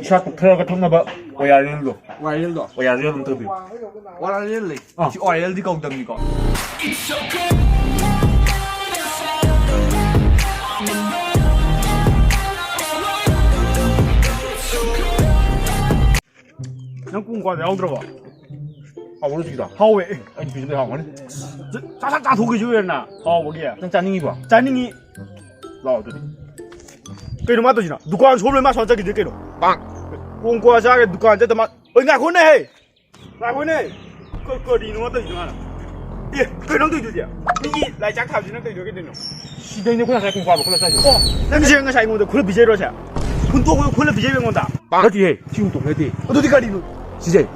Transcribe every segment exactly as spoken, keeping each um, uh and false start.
ꯏꯁꯥ ꯇꯨꯞꯊꯔꯒ ꯊꯛꯅꯕ ꯑꯣꯌꯥꯔꯦꯜꯗꯣ꯫ ꯑꯣꯌꯥꯔꯦꯜꯗꯣ? ꯑꯣꯌꯥꯔꯦꯜ ꯑꯝꯇ ꯄꯤꯌꯨ꯫ ꯑꯣꯌꯥꯔꯦꯜ ꯂꯩ꯫ ꯑꯥ꯫ ꯁꯤ ꯑꯣꯌꯥꯔꯦꯜꯗꯤ ꯀꯧꯗꯕꯅꯤꯀꯣ꯫ ꯅꯪ ꯀꯣꯡ ꯀ꯭ꯋꯥꯗ ꯌꯥꯎꯗ꯭ꯔꯕꯣ? ꯍꯥꯎꯕ꯭ꯔꯣ ꯁꯤꯗ? ꯍꯥꯎꯋꯦ꯫ ꯑꯦ, ꯑꯩ ꯅꯨꯄꯤꯁꯤꯗ ꯍꯥꯎꯒꯅꯤ꯫ ꯆꯥ-, ꯆꯥ-, ꯆꯥ-, ꯆꯥꯊꯣꯛꯈꯤꯁꯤ ꯑꯣꯏꯔꯦꯅ꯫ ꯍꯥꯎꯕꯒꯤ꯫ ꯅꯪ ꯆꯥꯅꯤꯡꯉꯤꯕꯣ? ꯆꯥꯅꯤꯡꯉꯤ꯫ ꯂꯥꯛꯑꯣ ꯑꯗꯨꯗꯤ꯫ ꯀꯩꯅꯣ ꯃꯥ ꯇꯧꯔꯤꯁꯤꯅ? ꯗꯨꯀꯥꯟ ꯁꯣ ꯂꯣꯏ ꯃꯥ ꯁꯣ ꯆꯠꯈꯤꯗꯣꯏ ꯀꯩꯅꯣ? ꯄꯥꯛ꯫ ꯀꯣꯡ ꯀ꯭ꯋꯥ ꯆꯥꯔꯦ ꯗꯨꯀꯥꯟ ꯆꯠꯇ ꯃꯥ-, ꯑꯣꯏ, ꯉꯥꯏꯈꯣꯅꯦ ꯍꯦ! ꯉꯥꯏꯈꯣꯅꯦ! ꯀ-, ꯀꯔꯤꯅꯣ ꯃꯥ ꯇꯧꯔꯤꯁꯤꯅ ꯃꯥꯅ? ꯑꯦ, ꯀꯩꯅꯣ ꯇꯧꯔꯤꯗꯨꯗꯤ? ꯃꯤꯒꯤ ꯂꯥꯏ ꯆꯥꯛ ꯊꯥꯕꯁꯤ ꯅꯪ ꯇꯧꯔꯤꯗꯣ ꯀꯩꯗꯧꯅꯣ? ꯁꯤꯗꯩꯅꯦ ꯑꯩꯈꯣꯏ ꯉꯁꯥꯏ ꯀꯣꯡ ꯀ꯭ꯋꯥ ꯈꯨꯜꯂ ꯆꯥꯏꯗꯣ꯫ ꯑꯣ, ꯅꯪꯁꯦ ꯉꯁꯥꯏ ꯑꯩꯉꯣꯟꯗ ꯈꯨꯜꯂ ꯄꯤꯖꯩꯔꯣ ꯁꯦ? ꯍꯨꯟꯗꯣꯛꯄꯗꯣ ꯈꯨꯜꯂ ꯄꯤꯖꯩꯕ ꯑꯩꯉꯣꯟꯗ? ꯅꯠꯇꯦꯍꯦ, ꯁꯤ ꯍꯨꯟꯗꯣꯛꯄ ꯅꯠꯇꯦ꯫ ꯑꯗꯨꯗꯤ ꯀꯔꯤꯅꯣ? ꯁꯤꯁꯦ,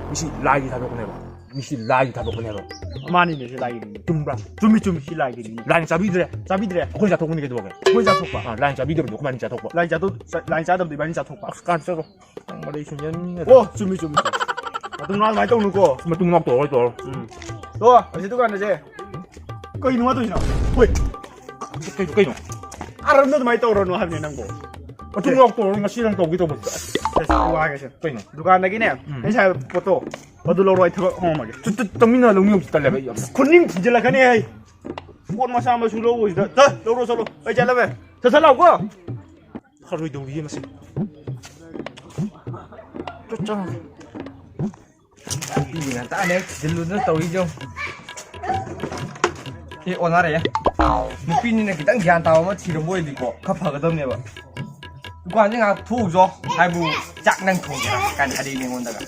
ꯃꯤꯁꯤ ꯂꯥꯏꯒꯤ ꯊꯥꯗꯣꯛꯄꯅꯦꯕ꯫ ꯃꯤꯁꯤ ꯂꯥꯏꯒꯤ ꯊꯥꯗꯣꯛꯄꯅꯦꯕ꯫ ꯃꯥꯅꯤꯅꯦ, ꯁꯤ ꯂꯥꯏꯒꯤꯅꯤꯅꯦ꯫ ꯆꯨꯝꯕ꯭ꯔꯥ? ꯆꯨꯝꯃꯤ, ꯆꯨꯝꯃꯤ꯫ ꯁꯤ ꯂꯥꯏꯒꯤꯅꯤꯅꯦ꯫ ꯂꯥꯏꯅ ꯆꯥꯕꯤꯗ꯭ꯔꯦ? ꯆꯥꯕꯤꯗ꯭ꯔꯦ꯫ ꯑꯩꯈꯣꯏꯅ ꯆꯥꯊꯣꯛꯄꯅꯤ ꯀꯩꯗꯧꯔꯒꯦ? ꯑꯩꯈꯣꯏ ꯆꯥꯊꯣꯛꯄ꯫ ꯑꯥ, ꯂꯥꯏꯅ ꯆꯥꯕꯤꯗꯕꯗꯣ ꯑꯩꯈꯣꯏ ꯃꯥꯅꯤ ꯆꯥꯊꯣꯛꯄ꯫ ꯂꯥꯏ ꯆꯥꯗꯣ-, ꯆꯥ-, ꯂꯥꯏ ꯆꯥꯗꯕꯗꯣ ꯏꯕꯥꯅꯤ ꯆꯥꯊꯣꯛꯄ꯫ ꯑꯁ, ꯀꯥꯟ ꯆꯠꯂꯣ꯫ ꯅꯪ ꯃꯔꯩ ꯁꯨꯝ ꯌꯥꯅꯤꯡꯉꯦ꯫ ꯑꯣ, ꯆꯨꯝꯃꯤ, ꯆꯨꯝꯃꯤ, ꯆꯨꯝꯃꯤ꯫ ꯃꯇꯨꯡ ꯃꯅꯥꯎ ꯑꯗꯨꯃꯥꯏꯅ ꯇꯧꯅꯨꯀꯣ꯫ ꯃꯇꯨꯡ ꯃꯅꯥꯎ ꯇꯧꯔꯣꯏ, ꯇꯧꯔꯣꯏ꯫ ꯎꯝ꯫ ꯇꯣ, ꯑꯁꯤ ꯗꯨꯀꯥꯟꯗꯁꯦ꯫ ꯀꯩꯅꯣ ꯃꯥ ꯇꯧꯔꯤꯁꯤꯅ? ꯍꯣꯏ꯫ ꯀꯩꯅꯣ, ꯀꯩꯅꯣ? ꯑꯔꯟꯗꯣ ꯑꯗꯨꯃꯥꯏꯅ ꯇꯧꯔꯅꯨ ꯍꯥꯏꯕꯅꯦ ꯅꯪꯕꯣ꯫ ꯃꯇꯨꯡ ꯃꯅꯥꯎ ꯇꯧꯔꯣꯏ, ꯉꯁꯤ ꯅꯪ ꯇꯧꯒꯦ ꯇꯧꯕ꯫ ꯁꯦ, ꯁꯦ, ꯋꯥꯒꯦꯁꯦ꯫ ꯀꯩꯅꯣ? ꯗꯨꯀꯥꯟꯗꯒꯤꯅꯦ, ꯎꯝ꯫ ꯑꯩ ꯉꯁꯥꯏ ꯄꯣꯠꯇꯣ, ꯑꯗꯨ ꯂꯧꯔꯣ, ꯑꯩ ꯊꯕꯛ ꯑꯃ ꯍꯪꯉꯝꯃꯒꯦ꯫ ꯆꯠ-, ꯆꯠ-, ꯆꯠꯃꯤꯟꯅ ꯂꯧꯅꯤꯡꯕꯁꯨ ꯇꯜꯂꯦꯕ ꯑꯩ ꯌꯥꯝ꯫ ꯈꯨꯅꯤꯡ ꯊꯤꯟꯖꯤꯜꯂꯛꯀꯅꯤ ꯑꯩ꯫ ꯄꯣꯠ ꯃꯆꯥ ꯃꯁꯨ ꯂꯧꯕꯁꯤꯗ꯫ ꯆꯠ, ꯂꯧꯔꯣ ꯆꯠꯂꯣ꯫ ꯑꯩ ꯆꯠꯂꯒꯦ꯫ ꯁꯠ ꯁꯠ ꯂꯥꯎꯀꯣ꯫ ꯐꯔꯣꯏꯗꯧꯔꯤꯌꯦ ꯃꯁꯤ꯫ ꯆꯠ ꯆꯪꯉꯒꯦ꯫ ꯅꯨꯄꯤ ꯉꯟꯇꯥꯅꯦ ꯊꯤꯖꯤꯜꯂꯨꯗꯅ ꯇꯧꯔꯤꯁꯦ ꯌꯦꯡꯉꯨ꯫ ꯑꯦ, ꯑꯣꯟꯅꯔꯦ꯫ ꯅꯨꯄꯤꯅꯤꯅ ꯈꯤꯇꯪ ꯒ꯭ꯌꯥꯟ ꯇꯥꯕ ꯑꯃ ꯊꯤꯔꯝꯕ ꯑꯣꯏꯗꯤꯀꯣ ꯈꯔ ꯐꯒꯗꯕꯅꯦꯕ꯫ ꯗꯨꯀꯥꯟꯁꯦ ꯉꯥꯏꯍꯥꯛ ꯊꯣꯛꯎꯆꯣ ꯍꯥꯏꯕꯨ ꯆꯥꯛ ꯅꯪ ꯊꯣꯡꯒꯦꯔꯥ ꯀꯥꯏꯅ ꯍꯥꯏꯔꯛꯏꯅꯦ ꯑꯩꯉꯣꯟꯗꯒ꯫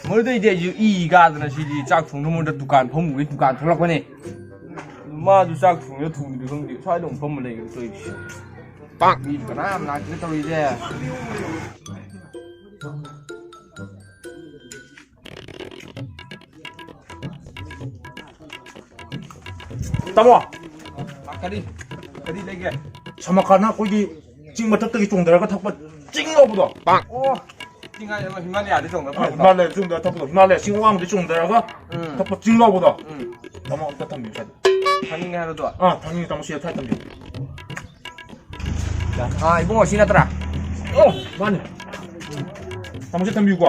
ꯃꯗꯨꯗꯩꯗꯤ ꯑꯩꯁꯨ ꯏ ꯀꯥꯗꯅ ꯁꯤꯗꯤ ꯆꯥꯛ ꯊꯣꯡꯅꯕ ꯗꯨꯀꯥꯟ ꯐꯝꯃꯨꯕꯩ ꯗꯨꯀꯥꯟ ꯊꯣꯛꯂꯛꯄꯅꯦ꯫ ꯃꯥꯁꯨ ꯆꯥꯛ ꯊꯣꯡꯉꯤꯔ ꯊꯣꯡꯗ꯭ꯔꯤꯔ ꯈꯪꯗꯦ꯫ ꯁ꯭ꯋꯥꯏꯗ ꯑꯃꯨꯛ ꯐꯝꯃ ꯂꯩꯈ꯭ꯔꯦ ꯇꯧꯔꯤꯁꯦ꯫ ꯃꯤ ꯀꯅꯥꯝ ꯂꯥꯛꯇ꯭ꯔꯦ ꯇꯧꯔꯤꯁꯦ꯫ ꯇꯥꯃꯣ! ꯀꯔꯤ? ꯀꯔꯤ ꯂꯩꯒꯦ? ꯁꯃꯀꯥꯟꯅ ꯑꯩꯈꯣꯏꯒꯤ ꯆꯤꯡ ꯃꯊꯛꯇꯒꯤ ꯆꯣꯡꯊꯔꯒ ꯊꯛꯄ ꯆꯤꯡ ꯂꯥꯎꯕꯗꯣ꯫ ꯑꯣ, ꯆꯤꯡ ꯍꯥꯏ ꯑꯃ ꯍꯤꯃꯥꯂꯌꯥꯗ ꯆꯣꯡꯊꯔꯒ ꯐꯪꯕꯗꯣ? ꯍꯤꯃꯥꯂꯌꯥꯗ ꯆꯣꯡꯊꯔꯒ ꯊꯛꯄꯗꯣ꯫ ꯍꯤꯃꯥꯂꯌꯥ ꯆꯤꯡ ꯑꯋꯥꯡꯕꯗ ꯆꯣꯡꯊꯔꯒ ꯎꯝ꯫ ꯊꯛꯄ ꯆꯤꯡ ꯂꯥꯎꯕꯗꯣ꯫ ꯎꯝ꯫ ꯇꯥꯃꯣ ꯑꯝꯇ ꯊꯝꯕꯤꯌꯨ ꯁ꯭ꯋꯥꯏꯗ꯫ ꯊꯛꯅꯤꯡꯉꯦ ꯍꯥꯏꯕꯗꯣ? ꯑꯥ, ꯊꯛꯅꯤꯡꯉꯦ ꯇꯥꯃꯣ, ꯁꯤꯗ ꯊꯥꯏ ꯊꯝꯕꯤꯌꯨ꯫ ꯑꯥ, ꯏꯕꯨꯡꯉꯣ, ꯁꯤ ꯅꯠꯇ꯭ꯔꯥ? ꯑꯣ, ꯃꯥꯅꯦ꯫ ꯇꯥꯃꯣꯁꯦ ꯊꯝꯕꯤꯌꯨꯀꯣ꯫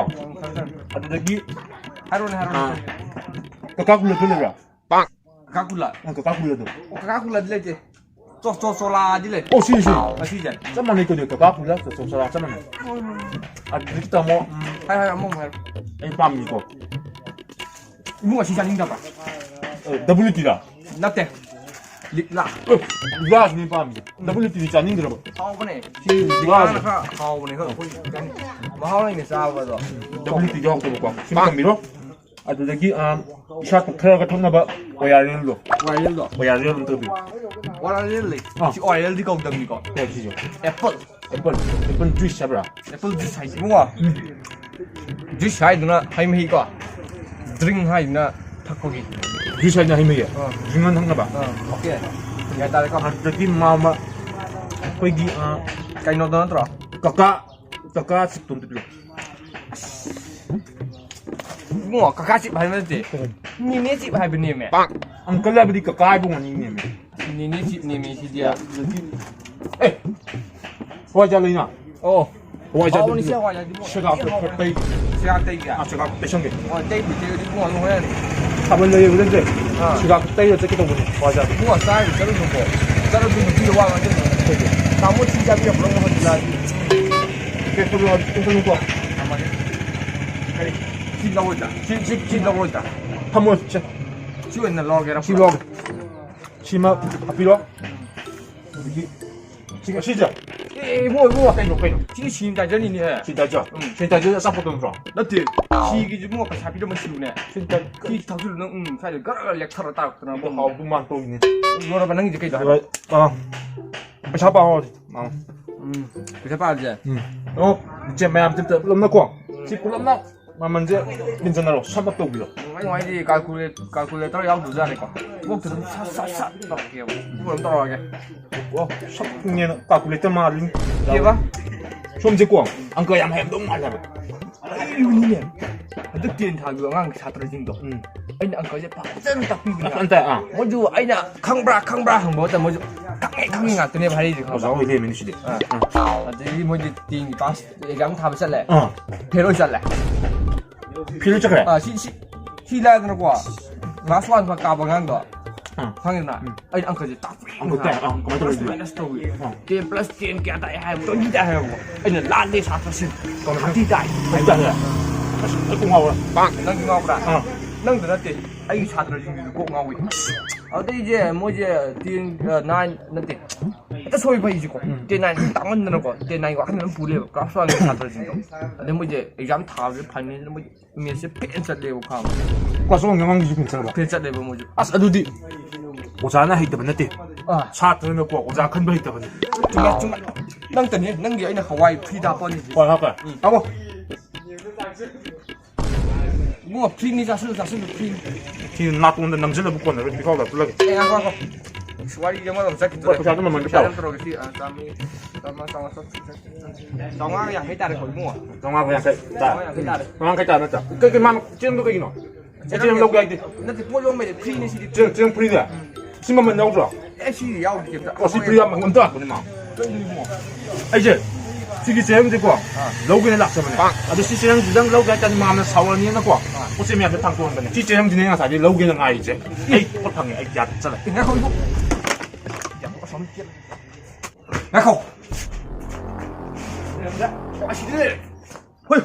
ꯑꯗꯨꯗꯒꯤ ꯍꯥꯏꯔꯣꯅꯦ, ꯍꯥꯏꯔꯣꯅꯦ꯫ ꯀꯀꯥ ꯀꯨꯂꯗꯨ ꯂꯩꯕ꯭ꯔꯥ? ꯀꯀꯥ ꯀꯨꯂ꯫ ꯑ, ꯀꯀꯥ ꯀꯨꯂꯗꯣ꯫ ꯑꯣ, ꯀꯀꯥ ꯀꯨꯂꯗꯤ ꯂꯩꯇꯦ꯫ ꯆꯣ-, ꯆꯣ-, ꯆꯣꯂꯥꯗꯤ ꯂꯩ꯫ ꯑꯣ, ꯁꯤ, ꯁꯤ꯫ ꯑ, ꯁꯤꯁꯦ꯫ ꯆꯞ ꯃꯥꯟꯅꯩ ꯀꯩꯅꯣ, ꯀꯀꯥ ꯀꯨꯂ, ꯆꯣ-, ꯆꯣ-, ꯆꯣꯂꯥ ꯆꯞ ꯃꯥꯟꯅꯩ꯫ ꯍꯣꯏ, ꯍꯣꯏ꯫ ꯑꯗꯨꯗꯒꯤ ꯇꯥꯃꯣ, ꯎꯝ, ꯍꯥꯏ, ꯍꯥꯏ, ꯑꯃꯨꯛ ꯍꯥꯏꯔꯣ꯫ ꯑꯩ ꯄꯥꯝꯃꯤꯀꯣ꯫ ꯏꯕꯨꯡ ꯑꯁꯤ ꯆꯥꯅꯤꯡꯗꯕ꯭ꯔꯥ? ꯑ, ꯗꯕ꯭ꯂꯤꯎ ꯇꯤꯔꯥ? ꯅꯠꯇꯦ꯫ ꯂꯤꯛꯂꯥ꯫ ꯑꯦ, ꯂꯤꯛꯂꯥꯁꯤꯅꯦ ꯄꯥꯝꯃꯤꯁꯦ꯫ ꯗꯕ꯭ꯂꯤꯎ ꯇꯤꯗꯤ ꯆꯥꯅꯤꯡꯗ꯭ꯔꯕ? ꯍꯥꯎꯕꯅꯦ꯫ ꯁꯤ ꯂꯤꯛꯂꯥꯁꯦ꯫ ꯂꯤꯛꯂꯥꯅ ꯈꯔ ꯍꯥꯎꯕꯅꯦ, ꯈꯔ ꯑꯩꯈꯣꯏ ꯆꯥꯅꯤꯡ-, ꯃꯍꯥꯎ ꯂꯩꯅ ꯆꯥꯕꯗꯣ꯫ ꯗꯕ꯭ꯂꯤꯎ ꯇꯤꯗꯤ ꯍꯥꯎꯇꯕꯀꯣ꯫ ꯁꯤꯃ ꯊꯝꯕꯤꯔꯣ꯫ ꯑꯗꯨꯗꯒꯤ, ꯑ, ꯏꯁꯥ ꯇꯨꯝꯊꯔꯒ ꯊꯛꯅꯕ ꯑꯣꯌꯥꯔꯦꯜꯗꯣ꯫ ꯑꯣꯌꯥꯔꯦꯜꯗꯣ? ꯑꯣꯌꯥꯔꯦꯜ ꯑꯃ ꯇꯧꯕꯤꯌꯨ꯫ ꯑꯣꯌꯥꯔꯦꯜ ꯂꯩ꯫ ꯑꯥ꯫ ꯁꯤ ꯑꯣꯌꯥꯔꯦꯜꯗꯤ ꯀꯧꯗꯕꯅꯤꯀꯣ꯫ ꯀꯩ ꯁꯤꯁꯦ? ꯑꯦꯄꯜ꯫ ꯑꯦꯄꯜ, ꯑꯦꯄꯜ ꯖꯨꯏꯁ ꯍꯥꯏꯕ꯭ꯔꯥ? ꯑꯦꯄꯜ ꯖꯨꯏꯁ ꯍꯥꯏꯁꯤ ꯏꯕꯨꯡꯉꯣ꯫ ꯎꯝ꯫ ꯖꯨꯏꯁ ꯍꯥꯏꯗꯨꯅ ꯍꯩ ꯃꯍꯤꯀꯣ꯫ ꯗ꯭ꯔꯤꯡ ꯍꯥꯏꯗꯨꯅ ꯊꯛꯄꯒꯤ꯫ ꯖꯨꯏꯁ ꯍꯥꯏꯗꯨꯅ ꯍꯩ ꯃꯍꯤ? ꯑꯥ꯫ ꯗ꯭ꯔꯤꯡ ꯑꯣꯏꯅ ꯊꯛꯅꯕ? ꯑꯥ, ꯑꯣꯀꯦ꯫ ꯒ꯭ꯌꯥꯟ ꯇꯥꯔꯦꯀꯣ? ꯑꯗꯨꯗꯒꯤ ꯃꯥ ꯑꯃ ꯑꯩꯈꯣꯏꯒꯤ, ꯑ, ꯀꯩꯅꯣꯗꯣ ꯅꯠꯇ꯭ꯔꯣ? ꯀꯀꯥ, ꯀꯀꯥ ꯆꯤꯞꯇꯣ ꯑꯝꯇ ꯄꯤꯔꯛꯑꯣ꯫ ꯏꯕꯨꯡꯉꯣ, ꯀꯀꯥ ꯆꯤꯞ ꯍꯥꯏꯕ ꯅꯠꯇꯦ꯫ ꯀꯩꯅꯣ? ꯅꯦꯅꯦ ꯆꯤꯞ ꯍꯥꯏꯕꯅꯦꯃꯦ꯫ ꯑꯪꯀꯜ ꯍꯥꯏꯕꯗꯤ ꯀꯀꯥ ꯍꯥꯏꯕ ꯑꯣꯏꯔꯝꯅꯤꯅꯦꯃꯦ꯫ ꯅꯦꯅꯦ ꯆꯤꯞꯅꯦꯃꯤ ꯁꯤꯗꯤ꯫ ꯑꯦ! ꯍꯋꯥꯏꯖꯥꯔ ꯂꯩꯅ? ꯑꯣ꯫ ꯍꯋꯥꯏꯖꯥꯔ ꯍꯥꯎꯕꯅꯤ ꯁꯤ ꯍꯋꯥꯏꯖꯥꯔꯗꯤ ꯃꯣꯏ ꯁꯦꯒꯥ ꯊꯤ ꯍꯥꯎꯕꯅꯤ꯫ ꯈꯔ ꯇꯩ-, ꯁꯦꯒꯥ ꯇꯩꯒꯦ? ꯑꯥ, ꯁꯦꯒꯥ ꯇꯩꯁꯟꯒꯦ꯫ ꯍꯣꯏ, ꯇꯩꯕꯨꯗꯤ ꯇꯩꯔꯗꯤ ꯏꯕꯨꯡꯉꯣ ꯑꯗꯨꯝ ꯍꯣꯔꯦꯟ꯫ ꯁꯥꯕꯟ ꯂꯩꯌꯦꯕ ꯅꯠꯇꯦ? ꯑꯥ꯫ ꯁꯦꯒꯥ ꯇꯩꯔ ꯆꯠꯀꯦ ꯇꯧꯕꯅꯦ ꯍꯋꯥꯏꯖꯥꯔ꯫ ꯏꯕꯨꯡꯉꯣ ꯆꯥꯔꯒ ꯆꯠꯂꯨꯅꯨꯀꯣ꯫ ꯆꯠꯂꯁꯨ ꯅꯨꯄꯤꯗ ꯋꯥ ꯉꯥꯡꯖꯜꯂꯨ꯫ ꯀꯩꯒꯤ? ꯇꯥꯃꯣ ꯊꯤ ꯆꯥꯕꯤꯔꯛꯄ꯭ꯔꯣ ꯑꯃꯨꯛ ꯍꯟꯖꯤꯜꯂꯛꯑꯗꯤ? ꯀꯦꯁꯇꯨ ꯂꯧꯔ ꯇꯨꯝꯁꯜꯂꯨꯀꯣ꯫ ꯊꯝꯃꯒꯦ꯫ ꯀꯔꯤ? ꯁꯤ ꯂꯧꯔꯣꯏꯗ꯭ꯔꯥ? ꯁꯤ, ꯁꯤ, ꯁꯤ ꯂꯧꯔꯣꯏꯗ꯭ꯔꯥ? ꯊꯝꯃꯣ, ꯁꯦ꯫ ꯁꯤ ꯑꯣꯏꯅ ꯂꯧꯔꯒꯦꯔꯥ? ꯁꯤ ꯂꯧꯔꯒꯦ꯫ ꯁꯤꯃ ꯍꯥꯞꯄꯤꯔꯣ꯫ ꯑꯗꯒꯤ ꯁꯤꯒ ꯁꯤꯁꯦ꯫ ꯑꯦ, ꯏꯕꯨꯡꯉꯣ, ꯏꯕꯨꯡꯉꯣ꯫ ꯀꯩꯅꯣ, ꯀꯩꯅꯣ? ꯁꯤꯗꯤ ꯁꯤꯅꯤ ꯇꯥꯏꯖꯔꯅꯤꯅꯦ꯫ ꯁꯤꯅꯤ ꯇꯥꯏꯖꯔ? ꯎꯝ꯫ ꯁꯤꯅꯤ ꯇꯥꯏꯖꯔ ꯑꯆꯥꯄꯣꯠꯇꯣ ꯅꯠꯇ꯭ꯔꯣ? ꯅꯠꯇꯦ꯫ ꯑꯥ꯫ ꯁꯤꯒꯤꯁꯤ ꯏꯕꯨꯡꯉꯣ ꯄꯩꯁꯥ ꯄꯤꯔꯝꯕ ꯁꯤꯕꯨꯅꯦ꯫ ꯁꯤꯅꯤ ꯇꯥꯏ-, ꯁꯤ ꯊꯛꯆꯤꯜꯂꯨ ꯅꯪ, ꯎꯝ, ꯁ꯭ꯋꯥꯏꯗ ꯒꯔ ꯒꯔ ꯂꯦꯛꯊꯔ ꯇꯥꯔꯛꯇꯅ ꯑꯗꯨ ꯏꯕꯨꯡꯉꯣ꯫ ꯍꯥꯎꯗꯧ ꯃꯥꯟ ꯇꯧꯔꯤꯅꯦ꯫ ꯂꯣꯏꯔꯕ ꯅꯪꯒꯤꯗꯤ ꯀꯩꯗꯣ ꯍꯥꯏꯕ? ꯂꯣꯏꯔꯦ꯫ ꯑꯥ꯫ ꯄꯩꯁꯥ ꯄꯥꯎ ꯍꯧꯔꯁꯤ꯫ ꯑꯥ꯫ ꯎꯝ꯫ ꯄꯩꯁꯥ ꯄꯥꯔꯁꯦ꯫ ꯎꯝ꯫ ꯑꯣ, ꯏꯆꯦ ꯃꯌꯥꯝꯁꯦ ꯑꯝꯇ ꯄꯨꯂꯞꯅꯀꯣ꯫ ꯁꯤ ꯄꯨꯂꯞꯅ ꯃꯃꯜꯁꯦ ꯇꯤꯟꯁꯤꯟꯅꯔꯣ, sum up ꯇꯧꯕꯤꯔꯣ꯫ ꯅꯨꯡꯉꯥꯏ ꯅꯨꯡꯉꯥꯏꯗꯤ calculate-, calculator ꯌꯥꯎꯗ꯭ꯔꯖꯥꯠꯅꯤꯀꯣ꯫ ꯀꯣꯛꯇ ꯑꯗꯨꯝ ꯁꯠ ꯁꯠ ꯁꯠ ꯇꯧꯔꯛꯀꯦꯕ꯫ ꯑꯗꯨꯒ ꯑꯗꯨꯝ ꯇꯧꯔꯛꯑꯒꯦ꯫ ꯑꯣ, ꯁꯛꯅꯦꯅ calculator ꯃꯥꯜꯂꯤ꯫ ꯀꯦꯕ? ꯁꯣꯝꯁꯦꯀꯣ, ꯑꯪꯀ ꯌꯥꯝ ꯍꯩꯔꯝꯗꯧ ꯃꯥꯜꯂꯦ ꯍꯥꯏꯕ꯫ ꯍꯩꯕꯅꯤꯅꯦ꯫ ꯍꯟꯗꯛ ten ꯊꯥꯈꯤꯕ ꯑꯉꯥꯡ ꯁꯥꯇ꯭ꯔꯁꯤꯡꯗꯣ꯫ ꯎꯝ꯫ ꯑꯩꯅ ꯑꯪꯀꯁꯦ ꯐꯖꯅ ꯇꯥꯛꯄꯤꯕꯅꯦ꯫ ꯑꯁ, ꯑꯝꯇ, ꯑꯥ꯫ ꯃꯣꯏꯁꯨ ꯑꯩꯅ "ꯈꯪꯕ꯭ꯔꯥ, ꯈꯪꯕ꯭ꯔꯥ?" ꯍꯪꯕ ꯃꯇꯝꯗ ꯃꯣꯏꯁꯨ "ꯈꯪ-, ꯍꯦꯛ ꯈꯪꯉꯤ ꯉꯥꯛꯇꯅꯦꯕ ꯍꯥꯏꯔꯤꯁꯦ, ꯑꯣꯖꯥ ꯈꯪꯉꯕ? ꯑꯣꯏ ꯂꯩꯔꯝꯃꯤꯅꯦ ꯁꯤꯗꯤ꯫ ꯑꯗꯩꯗꯤ ꯃꯣꯏꯗꯤ ꯇꯦꯟꯒꯤ ꯄꯥꯁ ꯑꯦꯛꯖꯥꯝ ꯊꯥꯕ ꯆꯠꯂꯦ, ꯑꯥ ꯐꯦꯜ ꯑꯣꯏ ꯆꯠꯂꯦ꯫ ꯐꯤꯔꯨ ꯆꯠꯈ꯭ꯔꯦ꯫ ꯑꯥ, ꯁꯤ ꯁꯤ ꯁꯤ ꯂꯥꯏꯗꯅꯀꯣ, ꯀ꯭ꯂꯥꯁ ꯋꯥꯟ ꯐꯥꯎ ꯀꯥꯕ ꯑꯉꯥꯡꯗꯣ, ꯑꯥ꯫ ꯈꯪꯉꯤꯗꯅ? ꯑꯩꯅ ꯑꯪꯀꯁꯦ ꯇꯥꯛꯄꯤ ꯑꯪꯀ ꯀꯌꯥ? ꯑꯪꯀ ꯀꯃꯥꯏꯅ ꯇꯧꯔꯤꯅꯣ? ꯃꯥꯏꯅꯁ ꯇꯧꯏ꯫ ꯑꯥ꯫ ꯇꯦꯟ ꯄ꯭ꯂꯁ ꯇꯦꯟ ꯀꯌꯥ ꯇꯥꯛꯑꯦ ꯍꯥꯏꯕ? ꯇ꯭ꯋꯦꯟꯇꯤ ꯇꯥꯛꯑꯦ ꯍꯥꯏꯕꯀꯣ꯫ ꯑꯩꯅ ꯂꯥꯜꯂꯦ ꯁꯥꯇ꯭ꯔꯁꯤꯡ, ꯊꯥꯔꯇꯤ ꯇꯥꯛꯑꯦ꯫ ꯍꯥꯏꯇꯥꯔꯦ꯫ ꯑꯁ ꯑꯩ ꯀꯣꯛ ꯉꯥꯎꯔꯦ꯫ ꯅꯪꯁꯨ ꯉꯥꯎꯕ꯭ꯔꯥ? ꯑꯥ꯫ ꯅꯪꯗ ꯅꯠꯇꯦ, ꯑꯩꯒꯤ ꯁꯥꯇ꯭ꯔꯁꯤꯡꯗꯨꯁꯨ ꯀꯣꯛ ꯉꯥꯎꯏ꯫ ꯑꯗꯩꯁꯦ ꯃꯣꯏꯁꯦ ꯇꯦꯟ, ꯑ, ꯅꯥꯏꯟ ꯅꯠꯇꯦ, ꯍꯦꯛꯇ ꯁꯣꯏꯕ ꯑꯩꯁꯦꯀꯣ꯫ ꯇꯦꯟ ꯅꯥꯏꯟ ꯇꯥꯛꯃꯟꯗꯅꯀꯣ, ꯇꯦꯟ ꯅꯥꯏꯟ ꯋꯥꯈꯜꯗ ꯑꯗꯨꯝ ꯄꯨ ꯂꯩꯕ ꯀ꯭ꯂꯥꯁ ꯋꯥꯟꯒꯤ ꯁꯥꯇ꯭ꯔꯁꯤꯡꯗꯣ꯫ ꯑꯗꯩ ꯃꯣꯏꯁꯦ ꯑꯦꯛꯖꯥꯝ ꯊꯥꯕꯁꯦ ꯐꯥꯏꯅꯦꯜꯁꯤꯗ ꯃꯣꯏ ꯃꯦꯠꯁꯦ ꯐꯦꯟ ꯆꯠꯂꯦꯕ, ꯈꯪꯉꯕ? ꯀ꯭ꯂꯥꯁ ꯋꯥꯟꯒꯤ ꯑꯉꯥꯡꯒꯤꯁꯨ ꯐꯦꯟ ꯆꯠꯂꯕ? ꯐꯦꯟ ꯆꯠꯂꯦꯕ ꯃꯣꯏꯁꯨ꯫ ꯑꯁ ꯑꯗꯨꯗꯤ ꯑꯣꯖꯥꯅ ꯍꯩꯇꯕ ꯅꯠꯇꯦ꯫ ꯑꯥ꯫ ꯁꯥꯇ꯭ꯔꯅꯀꯣ ꯑꯣꯖꯥ ꯈꯟꯕ ꯍꯩꯇꯕꯅꯤ꯫ ꯆꯨꯝꯃꯦ, ꯆꯨꯝꯃꯦ꯫ ꯅꯪꯇꯅꯤ, ꯅꯪꯒꯤ ꯑꯩꯅ ꯍꯋꯥꯏ ꯐ꯭ꯔꯤꯗ ꯍꯥꯞꯄꯅꯤꯁꯦ꯫ ꯍꯣꯏ ꯍꯥꯞꯄꯦ꯫ ꯇꯥꯃꯣ꯫ ꯏꯕꯨꯡꯉꯣ, ꯐ꯭ꯔꯤꯅꯤ, ꯆꯥꯁꯤꯜꯂꯨ, ꯆꯥꯁꯤꯜꯂꯨ, ꯐ꯭ꯔꯤꯅꯤ꯫ ꯁꯤ ꯅꯥꯇꯣꯟꯗ ꯅꯝꯁꯤꯜꯂꯕ ꯀꯣꯟꯅꯔꯣꯏ, ꯄꯤꯈꯥꯎ ꯂꯥꯞꯇꯂꯒꯦ꯫ ꯑꯦ, ꯉꯥꯏꯈꯣ, ꯉꯥꯏꯈꯣ꯫ ꯑꯁ, ꯋꯥꯔꯤ ꯑꯃꯔꯣꯝ ꯆꯠꯈꯤꯗꯣꯔꯦ꯫ ꯄꯩꯁꯥꯗꯣ ꯃꯃꯜꯗꯣ ꯄꯩꯁꯥꯗꯣ ꯀꯌꯥ? ꯑꯝꯇ ꯂꯧꯔꯒꯦ, ꯁꯤ, ꯑ, ꯆꯥꯝꯃꯔꯤ, ꯆꯥꯝꯃꯉꯥ, ꯆꯥꯝꯃꯉꯥ, ꯆꯥꯝꯃꯉꯥ, ꯆꯥꯝꯃꯉꯥ, ꯆꯥꯝꯃꯉꯥ꯫ ꯆꯥꯝꯃꯉꯥꯒ ꯌꯥꯡꯈꯩ ꯇꯥꯔꯦꯀꯣ ꯏꯕꯨꯡꯉꯣ꯫ ꯆꯥꯝꯃꯉꯥꯒ ꯌꯥꯡꯈꯩ ꯇꯥꯔꯦ꯫ ꯆꯥꯝꯃꯉꯥ ꯀꯩ ꯇꯥꯔꯦ ꯅꯠꯇ꯭ꯔꯥ? ꯀꯩ ꯀꯩ ꯃꯥꯅꯣ ꯆꯦꯡꯗꯣ ꯀꯩꯒꯤꯅꯣ? ꯆꯦꯡ ꯂꯧꯒꯦ ꯍꯥꯏꯗꯤ? ꯅꯠꯇꯦ, ꯄꯣꯠ ꯌꯣꯟꯕꯩꯗꯤ ꯐ꯭ꯔꯤꯅꯤ ꯁꯤꯗꯤ꯫ ꯆꯦꯡ, ꯆꯦꯡ ꯐ꯭ꯔꯤꯅꯦ? ꯁꯤ ꯃꯃꯜ ꯌꯥꯎꯗ꯭ꯔꯣ? ꯑꯦ, ꯁꯤ ꯌꯥꯎꯗꯦ ꯀꯩꯝꯇ꯫ ꯑꯣ, ꯁꯤ ꯐ꯭ꯔꯤ ꯌꯥꯝ ꯑꯝꯇ ꯂꯥꯛꯄꯅꯤ ꯃꯥ꯫ ꯀꯩꯅꯣ ꯏꯕꯨꯡꯉꯣ? ꯑꯩꯁꯦ ꯁꯤꯒꯤ ꯆꯦꯡꯁꯦꯀꯣ ꯂꯧꯒꯦꯅ ꯂꯥꯛꯆꯕꯅꯦ꯫ ꯑꯗꯣ ꯁꯤ ꯆꯦꯡꯁꯤꯗꯪ ꯂꯧꯒꯦ ꯍꯥꯏꯇꯥꯔꯗꯤ ꯃꯥꯝꯅ ꯁꯥꯎꯔꯅꯤꯅꯀꯣ ꯄꯣꯠ ꯆꯩ ꯃꯌꯥꯝꯁꯦ ꯊꯥꯡꯇꯣꯛꯍꯟꯕꯅꯦ꯫ ꯁꯤ ꯆꯦꯡꯁꯤꯅꯦ ꯉꯁꯥꯏꯗꯤ ꯂꯧꯒꯦꯅ ꯉꯥꯏꯔꯤꯁꯦ꯫ ꯑꯩ ꯄꯣꯠ ꯐꯪꯉꯦ, ꯑꯩ ꯌꯥꯗ ꯆꯠꯂꯦ꯫ ꯉꯥꯏꯈꯣ ꯏꯕꯨꯡꯉꯣ꯫ ꯉꯥꯏꯈꯣ꯫ ꯑꯁꯤꯗꯤ ꯍꯣꯏ,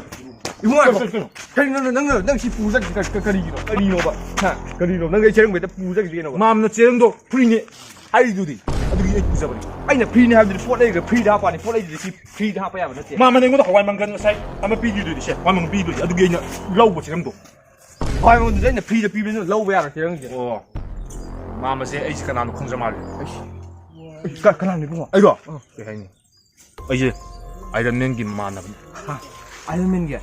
ꯏꯕꯨꯡꯉꯣ, ꯉꯥꯏꯈꯣ꯫ ꯀꯩꯅꯣ? ꯀꯩꯅꯣ, ꯅꯪ, ꯅꯪ, ꯅꯪ ꯁꯤ ꯄꯨꯔ ꯆꯠꯈꯤ ꯀ-, ꯀ-, ꯀꯔꯤꯒꯤꯅꯣ? ꯀꯔꯤꯅꯣꯕ? ꯍꯥ? ꯀꯔꯤꯅꯣ? ꯅꯪ ꯑꯩ ꯆꯦꯔꯪ ꯕꯦꯛꯇ ꯄꯨꯔ ꯆꯠꯈꯤꯗꯣ ꯀꯩꯅꯣꯕ? ꯃꯥꯝꯅ ꯆꯦꯔꯪꯗꯣ ꯐ꯭ꯔꯤꯅꯦ ꯍꯥꯏꯔꯤꯗꯨꯗꯤ, ꯑꯗꯨꯒꯤ ꯑꯩ ꯄꯨꯖꯕꯅꯤ꯫ ꯑꯩꯅ ꯐ꯭ꯔꯤꯅꯦ ꯍꯥꯏꯕꯗꯨꯗꯤ ꯄꯣꯠ ꯂꯩꯔꯒ ꯐ꯭ꯔꯤꯗ ꯍꯥꯞꯄꯅꯤ, ꯄꯣꯠ ꯂꯩꯗꯨꯗꯤ ꯁꯤ ꯐ꯭ꯔꯤꯗ ꯍꯥꯞꯄ ꯌꯥꯕ ꯅꯠꯇꯦ꯫ ꯃꯥꯝꯅ ꯑꯩꯉꯣꯟꯗ ꯍꯋꯥꯏ ꯃꯪꯒꯟ ꯉꯁꯥꯏ ꯑꯃ ꯄꯤꯈꯤꯗꯨꯗꯤ, ꯁꯦ, ꯍꯋꯥꯏ ꯃꯪꯒꯟ ꯄꯤꯈꯤꯗꯨꯗꯤ, ꯑꯗꯨꯒꯤ ꯑꯩꯅ ꯂꯧꯕ ꯆꯦꯔꯪꯗꯣ꯫ ꯍꯋꯥꯏ ꯃꯪꯒꯟꯗꯨꯗꯤ ꯑꯩꯅ ꯐ꯭ꯔꯤꯗ ꯄꯤꯕꯅꯤꯅ ꯂꯧꯕ ꯌꯥꯔꯣꯏ ꯆꯦꯔꯪꯁꯦ꯫ ꯑꯣ, ꯃꯥꯝꯃꯁꯦ ꯑꯩꯁꯦ ꯀꯅꯥꯅꯣ ꯈꯪꯖ ꯃꯥꯜꯂꯦ꯫ ꯑꯩꯁ, ꯑꯩ ꯀ-, ꯀꯅꯥꯅꯣ ꯏꯕꯨꯡꯉꯣ? ꯑꯩꯔꯣ? ꯑꯥ꯫ ꯀꯩ ꯍꯥꯏꯅꯤ? ꯑꯩꯁꯦ ꯑꯥꯏꯔꯟ ꯃꯦꯟꯒꯤ ꯃꯃꯥꯟꯅꯕꯅꯤ꯫ ꯍꯥ? ꯑꯥꯏꯔꯟ ꯃꯦꯟꯒꯤ?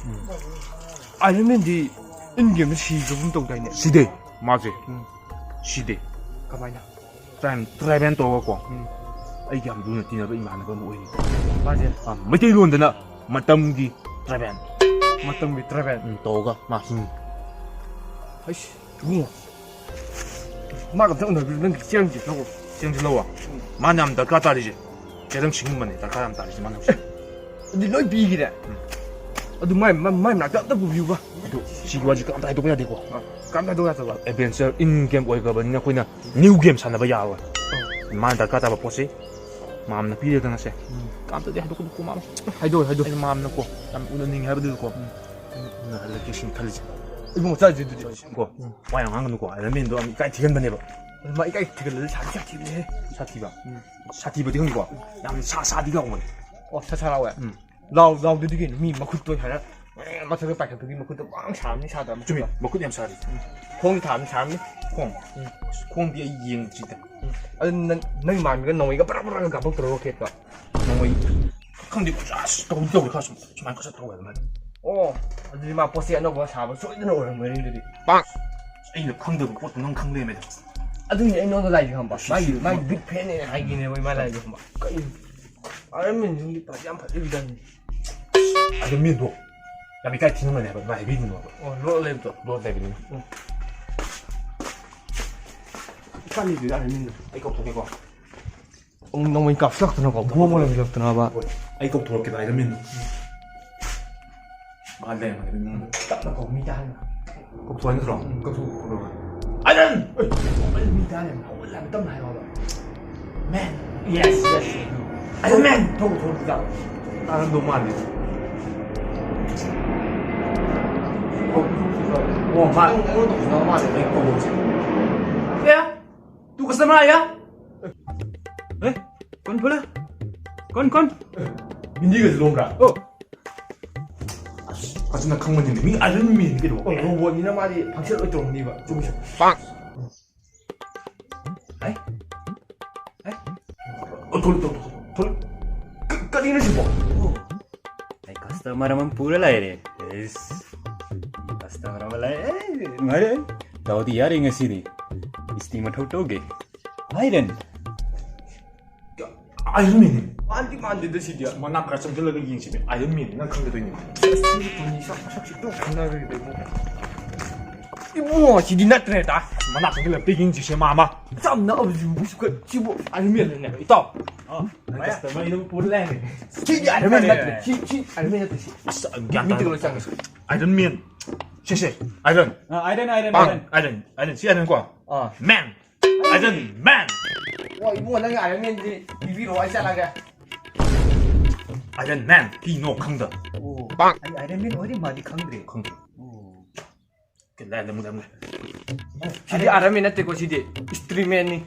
ꯑꯥꯏꯔꯟ ꯃꯦꯟꯗꯤ ꯏꯟ ꯒꯦꯝꯗ ꯁꯤꯈ꯭ꯔꯒꯨꯝ ꯇꯧꯗꯥꯏꯅꯦ? ꯁꯤꯗꯦ, ꯃꯥꯁꯦ꯫ ꯎꯝ꯫ ꯁꯤꯗꯦ꯫ ꯀꯃꯥꯏꯅ? ꯇ꯭ꯔꯥꯏꯝ-, ꯇ꯭ꯔꯥꯏꯕꯦꯜ ꯇꯧꯔꯒꯀꯣ꯫ ꯎꯝ꯫ ꯑꯩꯒꯤ ꯌꯥꯝ ꯂꯨꯅ ꯇꯤꯟꯅꯕ ꯏꯃꯥꯟꯅꯕ ꯑꯃ ꯑꯣꯏꯔꯤ꯫ ꯃꯥꯁꯦ? ꯑꯥ, ꯃꯩꯇꯩꯂꯣꯟꯗꯅ ꯃꯇꯝꯒꯤ ꯇ꯭ꯔꯥꯏꯕꯦꯜ꯫ ꯃꯇꯝꯒꯤ ꯇ꯭ꯔꯥꯏꯕꯦꯜ? ꯎꯝ, ꯇꯧꯔꯒ ꯃꯥ ꯍꯤꯡꯉꯤ꯫ ꯑꯩꯁ, ꯏꯕꯨꯡꯉꯣ꯫ ꯃꯥꯒ ꯑꯝꯇ ꯎꯅꯕꯤꯔꯣ, ꯅꯪꯒꯤ ꯆꯦꯔꯪꯁꯦ ꯂꯧꯔꯣ꯫ ꯆꯦꯡꯁꯤꯜꯂꯣ꯫ ꯃꯥꯅ ꯌꯥꯝ ꯗꯔꯀꯥꯔ ꯇꯥꯔꯤꯁꯦ ꯆꯦꯔꯪ ꯁꯤꯡꯒꯨꯝꯕꯅꯦ ꯗꯔꯀꯥꯔ ꯌꯥꯝ ꯇꯥꯔꯤꯁꯦ ꯃꯥꯅ ꯍꯧꯖꯤꯛ꯫ ꯑꯗꯨꯗꯤ ꯂꯣꯏ ꯄꯤꯈꯤꯔꯦ꯫ ꯑꯗꯨ ꯃꯥꯏ ꯃꯥꯏ ꯃꯅꯥꯛꯇ ꯑꯝꯇ ꯄꯨꯕꯤꯌꯨꯕ꯫ ꯑꯗꯨ ꯁꯤꯒꯤ ꯋꯥꯁꯦ ꯀꯅꯥꯝꯇ ꯍꯥꯏꯗꯣꯛꯄ ꯌꯥꯗꯦꯀꯣ꯫ ꯀꯝ ꯊꯥꯗꯣꯛ ꯌꯥꯗꯕ꯫ ꯑꯦꯗꯚꯦꯟꯆꯔ ꯏꯟ ꯒꯦꯝ ꯑꯣꯏꯈ꯭ꯔꯕꯅꯤꯅ ꯑꯩꯈꯣꯏꯅ ꯅ꯭ꯌꯨ ꯒꯦꯝ ꯁꯥꯟꯅꯕ ꯌꯥꯔꯣꯏ꯫ ꯃꯥꯅ ꯗꯔꯀꯥꯔ ꯇꯥꯕ ꯄꯣꯠꯁꯤ ꯃꯥꯝꯅ ꯄꯤꯔꯦꯗꯅ ꯁꯦ꯫ ꯀꯅꯥꯝꯇꯗꯤ ꯍꯥꯏꯗꯣꯛꯀꯅꯨꯀꯣ ꯃꯥꯝꯅ꯫ ꯍꯥꯏꯗꯣꯛꯑꯣ ꯍꯥꯏꯗꯣꯛꯑꯣ꯫ ꯑꯩꯅ ꯃꯥꯝꯅꯀꯣ ꯌꯥꯝ ꯎꯅꯅꯤꯡꯉꯦ ꯍꯥꯏꯕꯗꯨꯗꯀꯣ꯫ ꯎꯅꯍꯜꯂꯒꯦ ꯁꯤꯅꯤ ꯈꯜꯂꯤꯁꯦ꯫ ꯏꯕꯨꯡꯉꯣ ꯆꯥꯁꯤ ꯑꯗꯨꯗꯤ꯫ ꯀꯣ ꯋꯥ ꯌꯥꯝ ꯉꯥꯡꯒꯅꯨꯀꯣ ꯑꯥꯏꯔꯟ ꯃꯦꯟꯗꯣ ꯌꯥꯝ ꯏꯀꯥꯏ ꯊꯤꯒꯟꯕꯅꯦꯕ꯫ ꯃꯥ ꯏꯀꯥꯏ ꯊꯤꯒꯠꯂꯗꯤ ꯁꯥꯊꯤ ꯁꯥꯊꯤꯕꯅꯦꯍꯦ꯫ ꯁꯥꯊꯤꯕ꯫ ꯁꯥꯊꯤꯕꯗꯤ ꯈꯪꯗꯦꯀꯣ꯫ ꯌꯥꯝ ꯁꯥ ꯁꯥꯗꯤ ꯀꯧꯕꯅꯦ꯫ ꯑꯣ ꯁꯥ ꯁꯥ ꯂꯥꯎꯋꯦ꯫ ꯎꯝ꯫ ꯂꯥꯎ ꯂꯥꯎꯗꯗꯤ ꯀꯩꯅꯣ ꯃꯤ ꯃꯈꯨꯠꯇꯣ ꯁꯨꯃꯥꯏꯅ ꯃꯊꯛꯇ ꯄꯥꯏꯈꯠꯄꯒꯤ ꯃꯈꯨꯠꯇꯣ ꯄꯥꯡ ꯁꯥꯔꯝꯅꯤ ꯁꯥꯗ꯭ꯔꯥ ꯃꯈꯨꯠꯇꯣ꯫ ꯆꯨꯝꯃꯤ ꯃꯈꯨꯠ ꯌꯥꯝ ꯁꯥꯔꯤ꯫ ꯈꯣꯡꯗꯤ ꯊꯥꯔꯝꯅꯤ ꯁꯥꯔꯝꯅꯤ꯫ ꯈꯣꯡ꯫ ꯎꯝ꯫ ꯈꯣꯡꯗꯤ ꯑꯩ ꯌꯦꯡꯗ꯭ꯔꯤꯗ꯫ ꯑꯗꯨ ꯅꯪ ꯅꯪ ꯃꯥꯟꯕꯤꯒ ꯅꯣꯡꯃꯩꯒ ꯕ꯭ꯔꯥ ꯕ꯭ꯔꯥ ꯀꯥꯞꯄꯛꯇ꯭ꯔꯣ ꯔꯣꯀꯦꯠꯀ꯫ ꯅꯣꯡꯃꯩ ꯈꯪꯗꯦ ꯈꯨꯠꯁꯥ ꯑꯁ ꯇꯧꯗꯤ ꯇꯧꯔꯦ ꯈꯔ ꯁꯨꯝ ꯁꯨꯃꯥꯏꯅ ꯈꯔ ꯇꯧꯋꯦ ꯑꯗꯨꯃꯥꯏꯅ꯫ ꯑꯣ ꯑꯗꯨꯗꯤ ꯃꯥ ꯄꯣꯠꯁꯦ ꯑꯅꯧꯕ ꯁꯥꯕ ꯁꯣꯏꯗꯅ ꯑꯣꯏꯔꯝꯒꯅꯤ ꯑꯗꯨꯗꯤ꯫ ꯑꯩꯅ ꯈꯪꯗꯕ ꯄꯣꯠꯇꯣ ꯅꯪ ꯈꯪ ꯂꯩꯔꯝꯃꯦꯗ꯫ ꯑꯗꯨꯅꯤ ꯑꯩ ꯅꯉꯣꯟꯗ ꯂꯥꯛꯏꯁꯦ ꯈꯪꯕ ꯃꯥꯒꯤ ꯃꯥꯒꯤ ꯕꯤꯛ ꯐꯦꯟꯅꯦ ꯍꯥꯏꯒꯤꯅꯦꯕ ꯏꯃꯥ ꯂꯥꯛꯏꯁꯦ ꯈꯪꯕ꯫ ꯀꯩ ꯑꯥꯏꯔꯟ ꯃꯦꯟꯁꯤꯡꯗꯤ ꯐꯗꯤ ꯌꯥꯝ ꯐꯖꯕꯤꯗꯅꯤ꯫ ꯑꯗꯨ ꯃꯤꯗꯣ ꯌꯥꯝ ꯏꯀꯥꯏ ꯊꯤꯉꯝꯒꯅꯤ ꯍꯥꯏꯕ ꯑꯗꯨꯃꯥꯏꯅ ꯍꯥꯏꯕꯤꯒꯅꯨ ꯍꯥꯏꯕ꯫ ꯑꯣ ꯂꯣꯠ ꯂꯩꯕꯗꯣ꯫ ꯂꯣꯠ ꯂꯩꯕꯅꯤꯅ꯫ ꯏꯀꯥꯏꯗꯤ ꯑꯥꯏꯔꯟ ꯃꯦꯟꯗꯣ꯫ ꯑꯩ ꯀꯧꯊꯣꯛꯀꯦꯀꯣ꯫ ꯅꯣꯡꯃꯩ ꯀꯥꯞꯁꯤꯜꯂꯛꯇꯅꯀꯣ ꯕꯣꯝ ꯑꯣꯏꯅ ꯂꯪꯁꯤꯜꯂꯛꯇꯅꯕ꯫ ꯑꯩ ꯀꯧꯊꯣꯔꯛꯀꯦꯕ ꯑꯥꯏꯔꯟ ꯃꯦꯟꯗꯣ꯫ ꯃꯥ ꯂꯩꯔꯝꯃꯒꯦ ꯑꯗꯨ ꯅꯉꯣꯟꯗ꯫ ꯇꯞꯅ ꯀꯧ ꯃꯤ ꯇꯥꯍꯟꯅ꯫ ꯀꯧꯊꯣꯛꯍꯟꯈ꯭ꯔꯣ꯫ ꯀꯧꯊꯣꯛ꯫ ꯑꯥꯏꯔꯟ! ꯑꯩ ꯃꯤ ꯇꯥꯍꯟꯅ ꯍꯧꯒꯠꯂꯒ ꯇꯞꯅ ꯍꯥꯏꯌꯣꯕ꯫ Man. Yes yes. Iron man! ꯊꯣꯛ ꯊꯣꯛ ꯊꯣꯛ꯫ ꯇꯥꯔꯝꯗꯧ ꯃꯥꯜꯂꯦ꯫ ꯑꯣ ꯃꯥ ꯑꯩꯉꯣꯟꯗ ꯀꯧꯁꯤꯟꯅꯕ ꯃꯥꯜꯂꯦ ꯑꯩ ꯀꯧꯕꯁꯦ꯫ ए, तू कस्टमर आया? ए, कौन बोला? कौन कौन? ꯍꯤꯟꯗꯤꯒꯁꯦ ꯂꯣꯟꯕ꯭ꯔꯥ? ꯑꯣ꯫ ꯑꯁ ꯐꯖꯅ ꯈꯪꯕꯅꯤꯅꯦ ꯃꯤ ꯑꯥꯏꯔꯟ ꯃꯦꯟ ꯀꯩꯅꯣ꯫ ꯑꯣ ꯔꯣꯕꯣꯠꯅꯤꯅ ꯃꯥꯗꯤ ꯐꯪꯁꯟ ꯂꯣꯏ ꯇꯧꯔꯝꯅꯤꯕ꯫ ꯆꯨꯝꯃꯤ ꯆꯨꯝꯃꯤ꯫ ꯑꯦ? ꯑꯦ? ꯑꯣ, ꯊꯣꯛꯂꯛ-, ꯊꯣꯛꯂꯛ-, ꯊꯣꯛꯂꯛ-, ꯊꯣꯛꯂꯛ-, ꯀ-, ꯀꯔꯤꯅꯣ ꯁꯤꯕꯣ? ꯑꯣ꯫ ꯑꯩ ꯀꯁꯇꯃꯔ ꯑꯃ ꯄꯨꯔ ꯂꯥꯛꯑꯦ꯫ ꯏꯁ꯫ ꯀꯁꯇꯃꯔ ꯑꯃ ꯂꯥꯛꯑꯦ꯫ ꯑꯦ, ꯃꯥꯔꯦ꯫ ꯗꯥꯎꯗꯤ ꯌꯥꯔꯦ ꯉꯁꯤꯗꯤ꯫ ꯏꯁꯇꯤ ꯃꯊꯧ ꯇꯧꯒꯦ꯫ ꯃꯥꯏꯔꯦꯟ꯫ ꯑꯥꯏꯔꯟ ꯃꯦꯟꯅꯦ꯫ ꯃꯥꯟꯗꯤ ꯃꯥꯟꯗꯦꯗ ꯁꯤꯗꯤ꯫ ꯃꯅꯥ ꯈꯔ ꯆꯪꯁꯤꯜꯂꯒ ꯌꯦꯡꯁꯤꯅꯦ꯫ ꯑꯥꯏꯔꯟ ꯃꯦꯟꯅꯦ ꯅꯪ ꯈꯪꯒꯗꯣꯏꯅꯦ꯫ ꯑꯁ, ꯁꯤꯒꯤ ꯇꯣꯅꯤ ꯁꯛ-, ꯃꯁꯛꯁꯤ ꯇꯣꯛ ꯈꯪꯅꯔꯣꯏꯗ ꯏꯕꯨꯡꯉꯣ꯫ ꯏꯕꯨꯡꯉꯣ, ꯁꯤꯗꯤ ꯅꯠꯇ꯭ꯔꯦꯗ꯫ ꯃꯅꯥꯛ ꯆꯪꯁꯤꯜꯂ ꯑꯝꯇ ꯌꯦꯡꯁꯤꯁꯦ, ꯃꯥꯃ꯫ ꯌꯥꯝꯅ ꯑꯕꯖꯨꯕꯨ ꯁꯨꯀꯠ-, ꯁꯤꯕꯨ ꯑꯥꯏꯔꯟ ꯃꯦꯟꯅꯅꯦꯕ, ꯏꯇꯥꯎ꯫ ꯑ, ꯃꯥꯏ ꯀꯁꯇꯃꯔ ꯑꯗꯨꯝ ꯄꯨꯔ ꯂꯥꯛꯑꯦꯅꯦ꯫ ꯁꯤꯗꯤ ꯑꯥꯏꯔꯟ ꯃꯦꯟ ꯅꯠꯇ꯭ꯔꯦ꯫ ꯁꯤ, ꯁꯤ ꯑꯥꯏꯔꯟ ꯃꯦꯟ ꯅꯠꯇ꯭ꯔꯦ, ꯁꯤ꯫ ꯑꯁ, ꯒ꯭ꯌꯥꯟ ꯃꯤꯇꯤꯡ ꯇꯥꯗꯦ꯫ ꯂꯣꯏ ꯆꯪꯉꯦ꯫ Iron man. ꯁꯦ, ꯁꯦ, ꯑꯥꯏꯔꯟ꯫ ꯑ, ꯑꯥꯏꯔꯟ, ꯑꯥꯏꯔꯟ, ꯄꯥꯡ, ꯑꯥꯏꯔꯟ꯫ ꯑꯥꯏꯔꯟ, ꯑꯥꯏꯔꯟ, ꯁꯤ ꯑꯥꯏꯔꯟ ꯀꯣ? ꯑꯥ꯫ ꯃꯦꯟ꯫ Iron man. ꯋꯥ, ꯏꯕꯨꯡꯉꯣ, ꯅꯪꯒꯤ ꯑꯥꯏꯔꯟ ꯃꯦꯟꯁꯤ ꯄꯤꯕꯤꯔꯣ, ꯑꯩ ꯆꯠꯂꯒꯦ꯫ ꯑꯥꯏꯔꯟ ꯃꯦꯟ ꯀꯤꯅꯣ ꯈꯪꯗ꯫ ꯑꯣ, ꯄꯥꯡ꯫ ꯑꯩ ꯑꯥꯏꯔꯟ ꯃꯦꯟ ꯑꯣꯏꯔꯤ ꯃꯥꯗꯤ ꯈꯪꯗ꯭ꯔꯦ꯫ ꯈꯪꯗ꯭ꯔꯦ꯫ ꯑꯣ꯫ ꯀꯩ ꯂꯥꯏ ꯂꯝ ꯂꯝ ꯂꯩ꯫ ꯁꯤꯗꯤ ꯑꯥꯏꯔꯟ ꯃꯦꯟ ꯅꯠꯇꯦꯀꯣ, ꯁꯤꯗꯤ ꯏꯁꯇ꯭ꯔꯤ ꯃꯦꯟꯅꯤ꯫